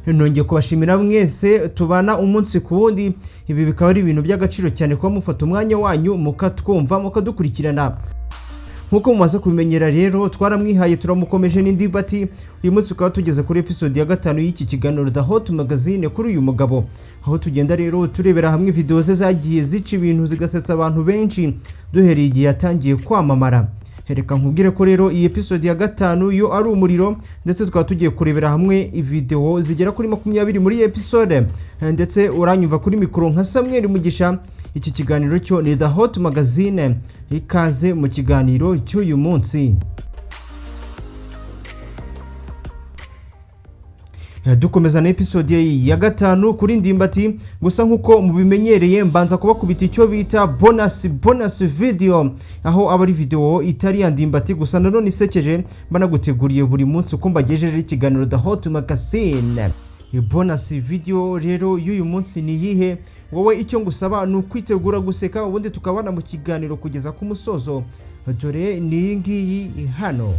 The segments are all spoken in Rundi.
Nongeye kubashimira mwese tubana umunsi ku wundi. Ibi bikaba ari ibintu by'agaciro cyane kuba mufata umwanya wanyu mukatwumva, mukadukurikirana. Nk'uko mumaze kubimenyera rero, twaramwihaye, turamukomeje n'Indimbati. Uyu munsi tukaba tugeze kuri episode ya 5 y'iki kiganiro The Hot Magazine kuri uyu mugabo, aho tugenda rero turebera hamwe video ze zagiye zica ibintu, zigasetsa abantu benshi, duhereye igihe yatangiye kwamamara. Reka nkubwire ko rero iyi episode ya 5 yo ari umuriro, ndetse tukaba tugiye kurebera hamwe video zigera kuri 20 muri iyi episode. Ndetse uranyumva kuri mikoro nka Samuel Mugisha. Iki kiganiro cyo ni The Hot Magazine. Ikaze mu kiganiro cy'uyu munsi. Dukomeza na episode ya 5 kuri Ndimbati. Gusa nk'uko mubimenyereye, mbanza kubakubita icyo bita bonus video, aho aba ari video itari ya Ndimbati gusa nanone isekeje banaguteguriye buri munsi uko mbagejeje ikiganiro The Hot Magazine. Bonus video rero y'uyu munsi ni iyihe? Wowe icyo ngusaba ni ukwitegura guseka, ubundi tukabana mu kiganiro kugeza ku musozo. Dore ni iyi ngiyi hano.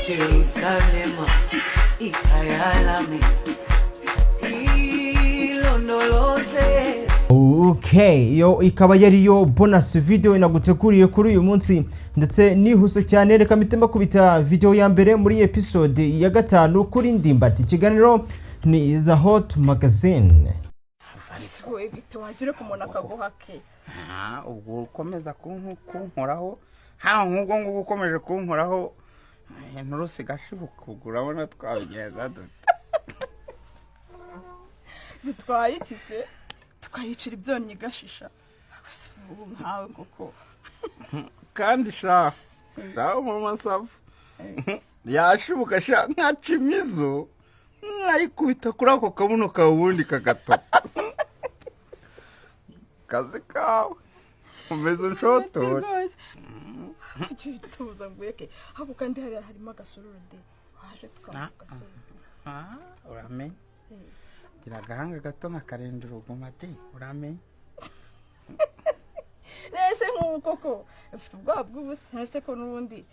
Jerusalema ikhaya lami ilondoloze. Okay, yo ikaba yari yo bonus video inaguteguriye kuri uyu munsi, ndetse nihuse cyane reka mpite mbakubita video ya mbere muri episode ya 5 kuri Ndimbati. Ikiganiro ni The Hot Magazine. Wowe bite wagira ko umuntu akaguha ke? Ubwo ukomeza kunkoraho hano nk'ubwo ngubwo ukomeje kunkoraho nturusi gashibuka, ubwo urabona twabigenza dute? Bitwaye iki se tukayicira ibyonnyi igashisha? Gusa ubu nkawe koko. Kandi sha sha mama safu yashibuka sha nkaca imizo nkayikubita kuri ako kabuno kawe ubundi kagatoka. Kazi kawe umeze unshotora. Rwose kuki utuza ngweke ahubwo? Kandi hariya harimo agasururu de, waje tukanywa agasururu. Uramenye gira agahanga gato nkakarenda uruguma de, uramenye. Ese nk'ubu koko ufite ubwoba bw'ubusa? Ese ko n'ubundi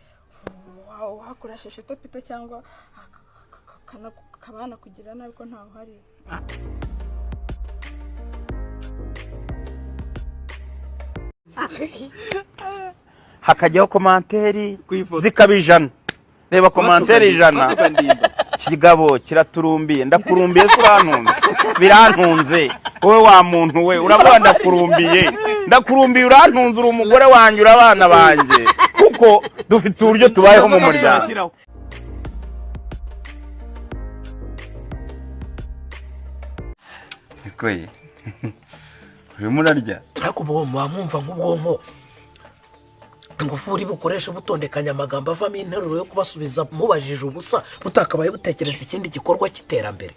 wakoresheje topito cyangwa akaba yanakugira nabi ko ntawe uhari? Hakajyaho commentaire zikaba 100. Reba commentaire 100, kigabo kiraturumbiye. Ndakurumbiye se urantunze? Birantunze wowe wa muntu we, uravuga ndakurumbiye, ndakurumbiye urantunze, uri umugore wanjye, uri abana banjye, kuko dufite uburyo tubayeho mu muryango. Niko ye, urimo urarya? Ariko ubu muba mwumva nk'ubwonko ingufuri bukoresha butondekanya amagambo avamo interuro yo kubasubiza mubajije ubusa, butakabaye butekereza ikindi gikorwa cy'iterambere?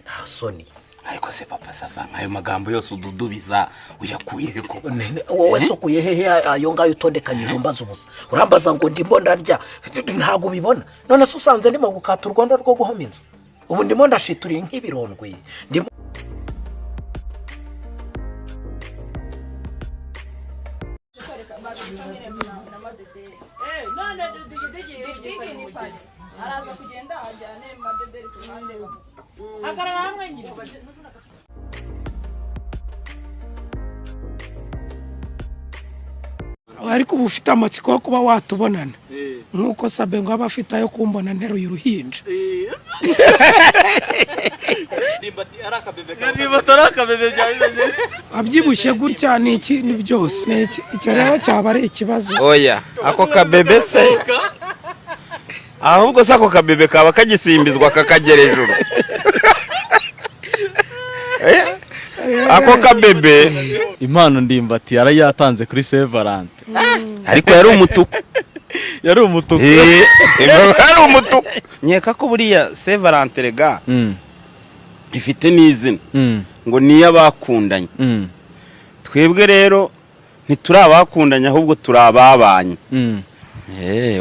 Nta soni. Ariko se papa sava, nk'ayo magambo yose ududubiza uyakuye he koko? Wowe se ukuye hehe ayo ngayo utondekanyije umbaza ubusa? Urambaza ngo ndimo ndarya, ntabwo ubibona? None se usanze ndimo gukata urwondo rwo guhoma inzu? Ubu ndimo ndashituriye nk'ibirondwe, ndimo. Digidigi ni pale araza kugenda ajyane madederi ku ruhande. Hagarara hamwe nyine. Ariko uba ufite amatsiko yo kuba watubonana nk'uko Sabe ngo aba afite ayo kumbona nteruye uruhinja. Abyibushye gutya ni iki? Ni byose ni iki? Icyo rero cyaba ari ikibazo. Oya, ako kabebe se, ahubwo se ako kabebe kaba kagisimbizwa kakagera ejuru? Ako kabebe. Impano Ndimbati yarayatanze kuri Saint Valentin. Ariko yari umutuku. Yari umutuku. Yari umutuku. Nkeka ko buriya Saint Valentin rega ifite n'izina ngo niyo abakundanye. Twebwe rero ntituri abakundanye, ahubwo turi ababanye.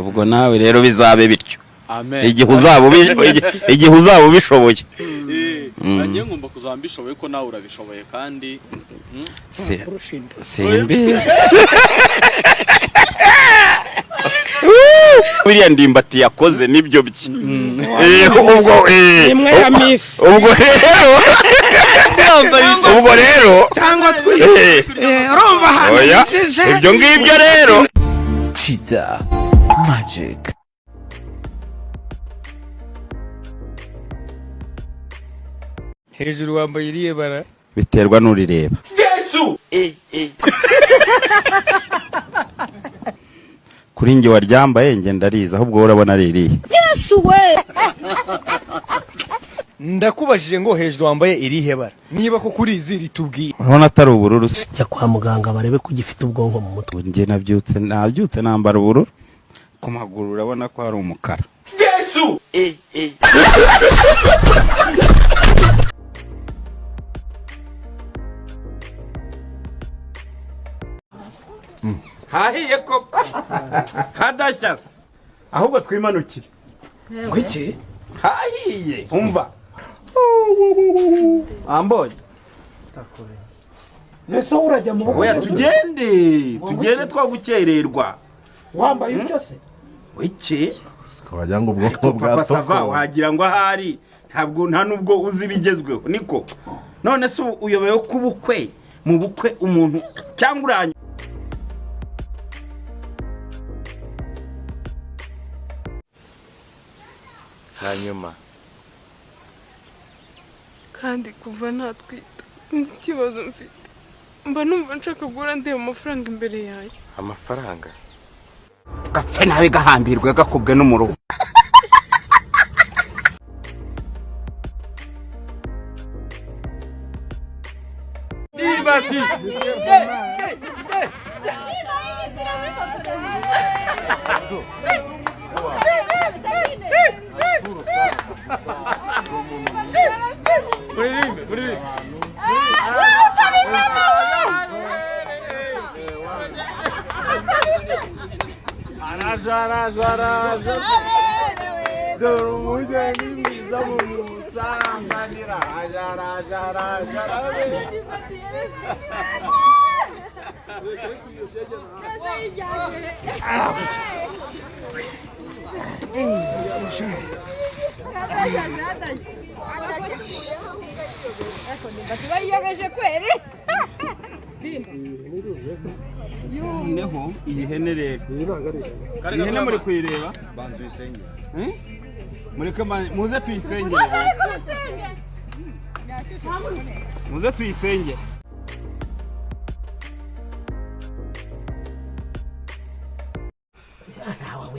Ubwo nawe rero bizabe bityo. Amen. Igihe uzaba ubishoboye. Nanjye ngomba kuzaba mbishoboye, ko nawe urabishoboye kandi. Simbizi. Biriya Ndimbati yakoze nibyo bye. Ubwo Imwe ya Miss. Ubwo rero Cyangwa twi urumva ahantu Oya, winjije. Ibyo ngibyo rero. Cheetah Magic. Hejuru wambaye iriye bara? Biterwa n'urireba. Yesu. Kuri njye waryambaye, njye ndarizi, ahubwo wowe urabona ari irihe? Yesu we! Ndakubajije ngo hejuru wambaye irihe bara, niba koko urizi ritubwiye. Urabona atari ubururu se? Jya kwa muganga barebe ko ugifite ubwonko mu mutwe. Njye nabyutse nambara ubururu, ku maguru urabona ko hari umukara. Yesu. Hahiye koko, hadashyase, ahubwo twimanukire. Ngo iki? Hahiye, umva ambonye. Ese wowe urajya mu bukwe? Oya, tugende, tugende, twagukererwa. Wambaye ibyo se? Iki? Wagira ngo ubwonko Ariko bwa Papa Sava, toko. wagira ngo ahari ntabwo nta nubwo uzi ibigezweho. Niko none se ubu uyobewe ko ubukwe, mu bukwe umuntu cyangwa uranya Hanyuma Kandi kuva natwita sinzi ikibazo mfite, mba numva nshaka guhora ndeba amafaranga imbere yayo. Amafaranga. Gapfe nawe, gahambirwe, gakubwe n'umuruho. Ndimbati. Muririmbe, muririmbe. Araje, araje, araje, dore umugeni mwiza mumusanganira, araje, araje, araje, araje. Bayiyobeje kweri. Noneho iyi hene rero, iyi hene muri kuyireba? Banza uyisengere. Mureke muze tuyisengere, muze tuyisengere.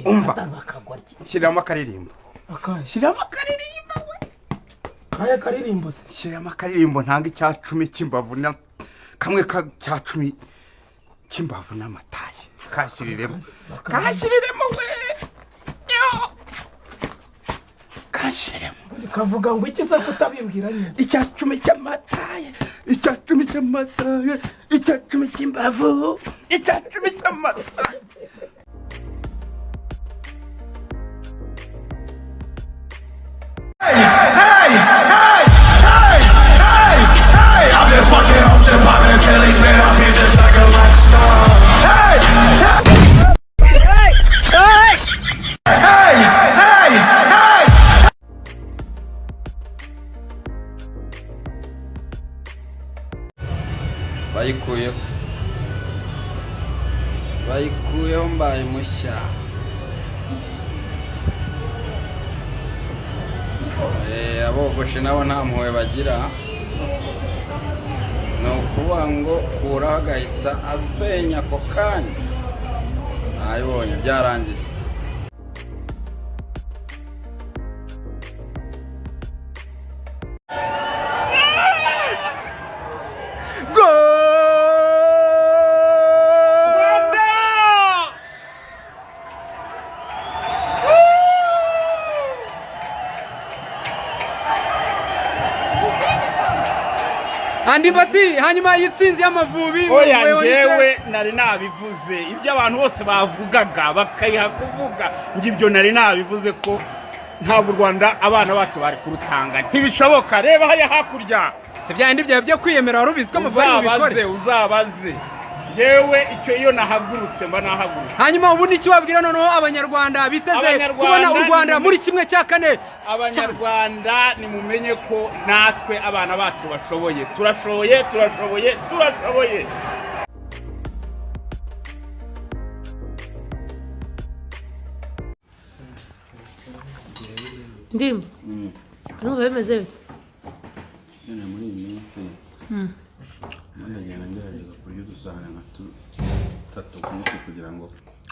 Umva, shyiramo akaririmbo. Akahe? Shyiramo akaririmbo. Kahe karirimbo se? Shyiramo akaririmbo ntanga icya cumi cy'imbavu na kamwe ka cya cumi cy'imbavu n'amataye, kashyiriremo, kashyiriremo we. Yo! Kashyiriremo. Kavuga ngo iki se kutabimbwira nyine? Icya cumi cy'amataye, icya cumi cy'amataye, icya cumi cy'imbavu, icya cumi cy'amataye. Bayikuyeho, bayikuyeho, mbaye mushya. Abogoshe nabo nta mpuhwe bagira, ni ukuvuga ngo kuraho agahita asenya ako kanya. Nayibonye, byarangiye. Ndimbati, hanyuma y'itsinzi y'Amavubi Oya, webonye ute? Njyewe nari nabivuze, ibyo abantu bose bavugaga bakayiha kuvuga, njye ibyo nari nabivuze ko ntabwo u Rwanda abana bacu bari kurutanga, ntibishoboka. Reba hariya hakurya. Si bya bindi byawe byo kwiyemera, wari ubizi ko Amavubi ari Uzabaze. bubikore? Uzabaze, njyewe icyo iyo nahagurutse mba nahagurutse. Hanyuma ubu nicyo wabwira noneho Abanyarwanda biteze Abanyarwanda kubona u Rwanda ni- muri 1/4? Abanyarwanda, nimumenye ko natwe abana bacu bashoboye. Turashoboye, turashoboye, turashoboye. Ndimba, urumva bimeze bite? Nyine muri iyi minsi ndagenda ngerageza kurya udusahane nka tutatu nk'utu kugira ngo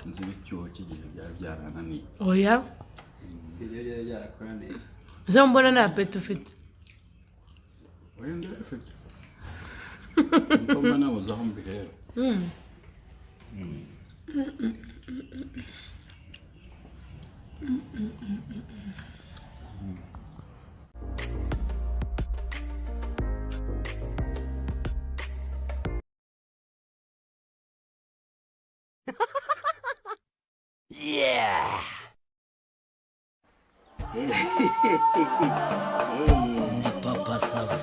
nzibe icyuho cy'igihe byari byarananiye. Oya, ese mbona nta peti ufite? Oya, ndabifite, nuko mba nabuze aho mbihera. Yeah! Ndi Papa Sava.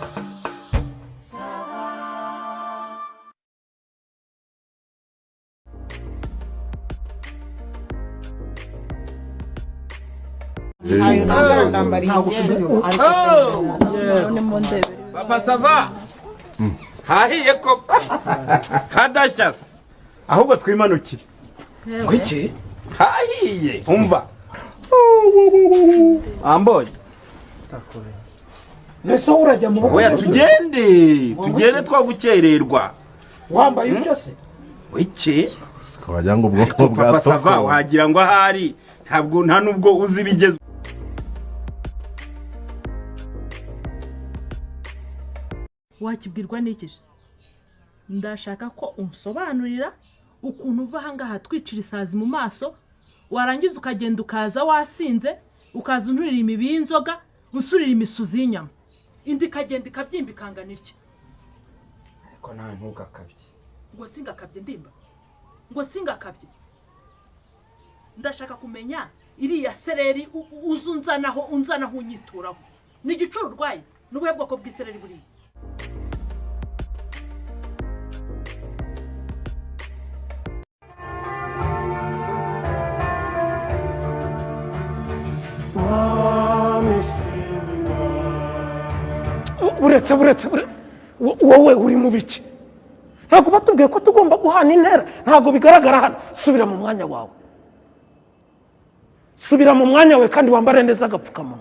Papa Sava, hahiye koko, hadashyase, ahubwo twimanukire. Ngwiki? Hahiye, umva amboye. Ese wowe urajya mu bukwe? Oya, tugende, tugende, twagukererwa. Wambaye ibyo se? Wiki? Wagira ngo ubwoko bwa Papa Sava, toko. wagira ngo ahari ntabwo nta nubwo uzi ibigezweho. Wakibwirwa n'iki? Ndashaka ko unsobanurira ukuntu uva ahangaha twicira isazi mu maso, warangiza ukagenda ukaza wasinze, ukaza unturira imibi y'inzoga, unsurira imisuzi y'inyama, indi ikagenda ikabyimba ikangana itya. Ariko nawe ntugakabye. Ngo singakabye, Ndimba? Ngo singakabye? Ndashaka kumenya iriya sereri uza unzanaho, unzanaho unyituraho, ni igicuro urwaye? Ni ubuhe bwoko bw'isereri buriya? Buretse, buretse, wowe uri mu biki? Ntabwo batubwiye ko tugomba guhana intera? Ntabwo bigaragara hano. Subira mu mwanya wawe, subira mu mwanya wawe, kandi wambare neza agapfukamunwa.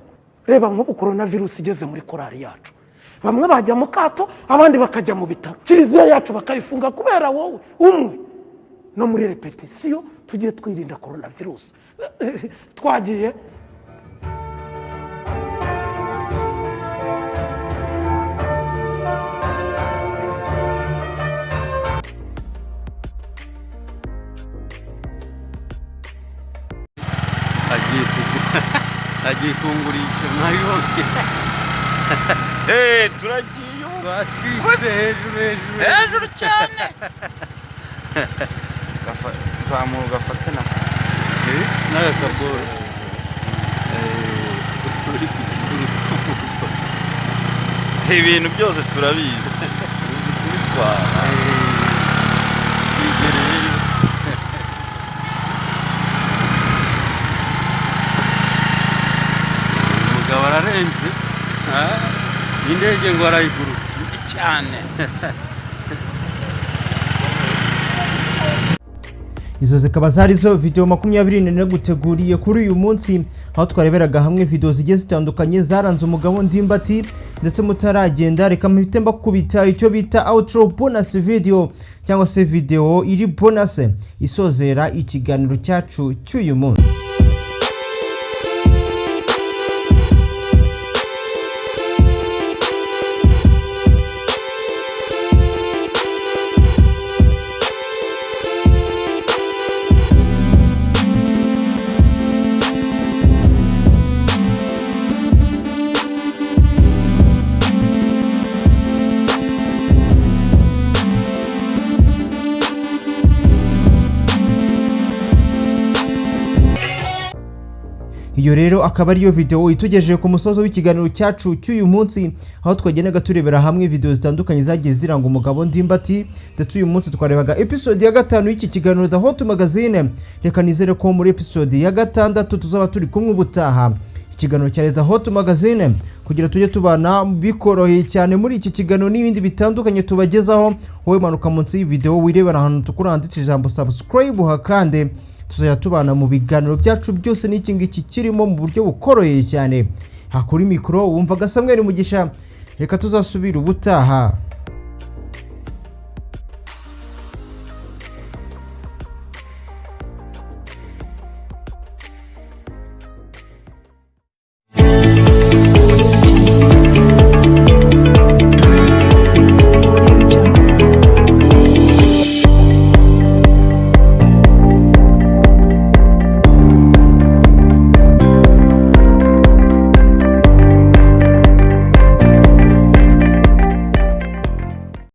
Reba nk'ubu korona virusi igeze muri korali yacu, bamwe bajya mu kato, abandi bakajya mu bitaro, kiliziya yacu bakayifunga kubera wowe umwe. No muri repetisiyo tujye twirinda korona virusi. Twagiye. Agiye kugura, agiye kungurisha, mwabibonye? Eh, turagiye ubu. Batwitse hejuru, hejuru. Hejuru cyane. Zamura ugafate na N'agakaboro uri ku kiguru tw'umugozi. Ibintu byose turabizi, uzi kubitwara. Twigereyeyo. Umugabo ararenze. Ah, indege ngo arayigurutse. Cyane. Izo zikaba zari zo video 24 naguteguriye kuri uyu munsi, aho twareberaga hamwe video zigiye zitandukanye zaranze umugabo Ndimbati. Ndetse mutaragenda, reka mpite mbakubita icyo bita outro bonus video, cyangwa se video iri bonus isozera ikiganiro cyacu cy'uyu munsi. Iyo rero akaba ariyo video itugejeje ku musozo w'ikiganiro cyacu cy'uyu munsi, aho twagendaga turebera hamwe video zitandukanye zagiye ziranga umugabo Ndimbati. Ndetse uyu munsi twarebaga episode ya 5 y'iki kiganiro The Hot Magazine. Reka nizere ko muri episode ya 6 tuzaba turi kumwe ubutaha. Ikiganiro cya The Hot Magazine, kugira tujye tubana bikoroheye cyane muri iki kiganiro n'ibindi bitandukanye tubagezaho. Wowe manuka munsi y'iyi wirebera ahantu tukura handitse ijambo subscribe, uhakande, tuzajya tubana mu biganiro byacu byose n'iki ngiki kirimo mu buryo bukoroheye cyane. Hakuri mikoro wumvaga Samuel Mugisha. Reka tuzasubira ubutaha.